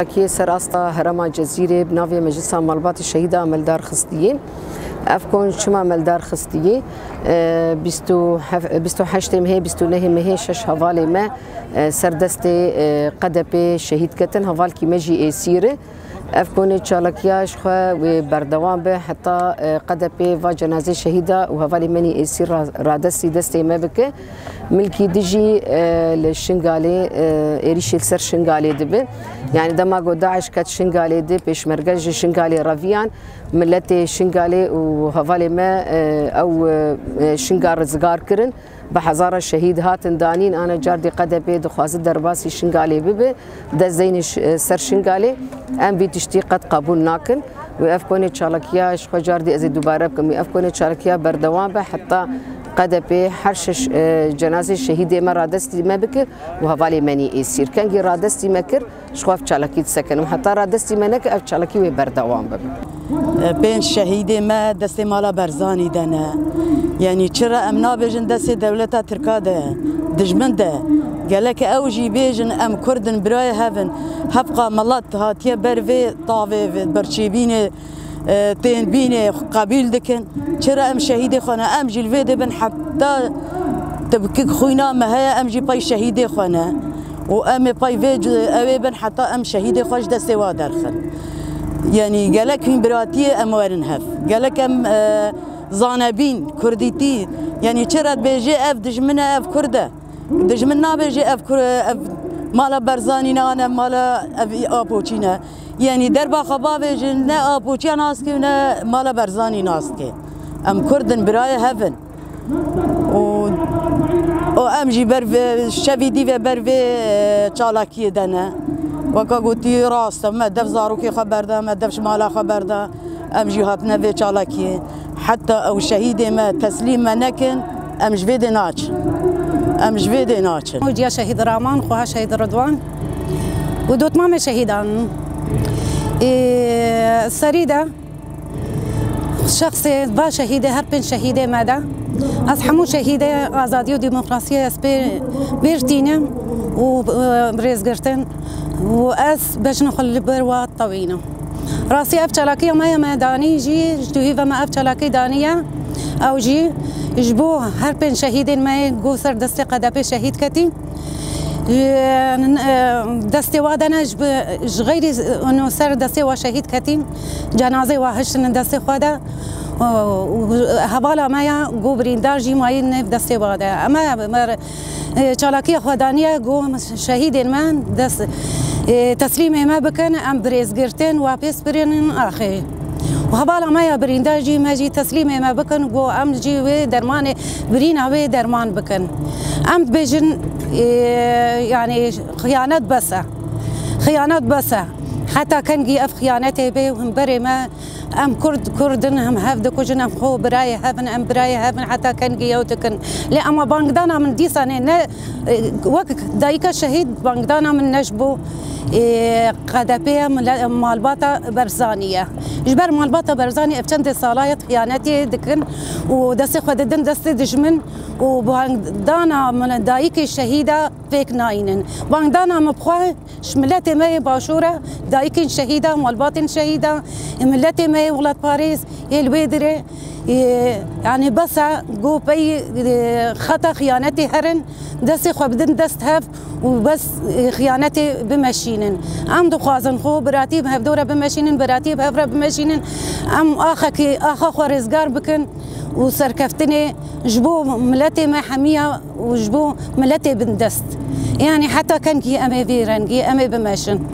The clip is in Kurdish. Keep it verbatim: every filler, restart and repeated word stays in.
Kê ser asta herêma Cezîrê bi navê Meclisa Malbatê Şehîda me li dar xistiyê. Ev kon çima me li dar xistiyê? E, bîst û heft, bîst û heştê mehê, bîst û nehê mehê şeş hevalê me, e, ser destê, e, Q D Pê şehîd ketin, hevalkî me jî êsîr e. Ev konê çalakiya ji xwe wê berdewam be heta, e, Q D P va cenazê şehîda û hevalê menî êsî ra-, radestî destê me bike. Milkî dijî, e, li Şingalê, e, êrîşê li ser Şingalê dibe. Yani dema ku DAIŞ ket Şingalê de, pêşmerge ji Şingalê reviyan, miletê Şingalê û hevalê me, e, ew, e, Şingal rizgar kirin. Bi hezara şehîd hatin danîn, ana cardî Q D P dixwaze derbasî Şingalê bibe, dest deyne ş-, ser Şingalê. Em vî tiştî qet qebûl nakin. Wê ev konê çalakiya ji xwe cardî ez ê dubare bikim. Wê ev konê çalakiya berdewam be heta Q D P her şeş, e, cenazê şehîdê me radestî me bike û hevalê menî êsîr. Kengî radestî me kir, ji xwe ev çalakî disekinim. Heta radestî me neke, ev çalakî wê berdewam bibe. Pênc şehîdê me destê mala Berzanî de ne. Yanî çira em nabêjin destê dewleta Tirka de, dijmin de. Gelek ew jî bêjin em Kurd in, birayê hev in. Hevqa milet hatiye ber vê tavê, vê birçîbînê, e, tên bînê qebîl dikin. Çira em şehîdê xwe ne, em jî li vê dê bin heta tibkik xwîna me heye, em jî pey şehîdê xwe ne. Û em ê pey vê c-, ew ê bin heta em şehîdê xwe ji destê wa derxin. Yanî gelek hîn biratiyê em werin hev. Gelek em, e, zanebîn, kurdîtî. Yanî çira dibêjê ev dijmin e, ev kurd e. Dijmin nabêjê ev kur-, ev mala Berzanî ne, an ev mala ev Apoçî ne. Yanî derba xwe bavêjin, ne Apoçiya nas dike û ne mala Berzanî nas dike. Em kurd in, birayê hev in. Û, û em jî ber vê, şevî dî ve ber vê, e, çalakiyê de ne. Weka gotî rast e, me dev zarokê xwe berda, me dev ji mala xwe berda. Em jî hatine vê çalakiyê. Heta ew şehîdê me teslîm me nekin, em ji vê dê naçin. Em ji vê dê naçin. Hocîya şehîd Raman, xweha şehîd Ridwan û dotmamê şehîdan. Ê, serî de şexsê va şehîdê, her pênc şehîdê me de, ez hemû şehîdê azadî û demokrasiyê ez pê bêr tînim û, e, rêzgirtin û ez bejna xwe li ber wa tewînim. Rastî ev çalakiya me ye, me danî jî, ji duhî ve me ev çalakî daniye. Ew jî ji bo her pênc şehîdên me yê ku ser destê Q D P şehîd ketîn. Ji, e, destê wa de ne, ji bi, ji xeyrî, e, ser destê wa şehîd ketîn. Cenazê wa hiştin destê xwe de. Û, û hevala me ya ku birîndar jî mayî nêv destê wa de. Em e, me, e, çalakiya xwe daniye ku şehîdên me dest, e, teslîmê me bikin, em bi rêzgirtin wa pê spirînin axê. Û hevala me ya birîndar jî me jî teslîmê me bikin ku em jî wê dermanê, birîna wê derman bikin. Em dibêjin, e, yanî xiyanet bes e. Xiyanet bes e. Heta kengî ev xiyanetê bê û him berê me, em Kurd, Kurd in, him hev dikujin, em xwe birayê hev in, em birayê hev in, heta kengî ew dikin. Lê ema bangdana min dîsanê ne, e, wek dayika şehîd bangdana min ne ji bo, e, Q D P ye, mile-, malbata Berzanî ye. Ji ber malbata Berzanî ev çendê sala ye xiyanetê dikin û destê xwe didin destê dijmin û bangdana min dayikê şehîda pêk nayînin. Bangdana min bi xwe ji miletê me yê başûr e, dayikên şehîda, malbatên şehîda, miletê me yê welatparêz yê li wê dirê, e, yanî bes e, ku pey, e, xeta xiyanetê herin, destê xwe bidin dest hev û bes, e, xiyanetê bimeşînin. Em dixwazin xwe biratî bi hevdor re bimeşînin, biratî bi hev re bimeşînin. Em axekê, axa xwe rêzgar bikin û serkeftinê ji bo miletê me hemiya û ji bo miletê bindest. Yanî heta kengî em ê vî rengî, em ê bimeşin.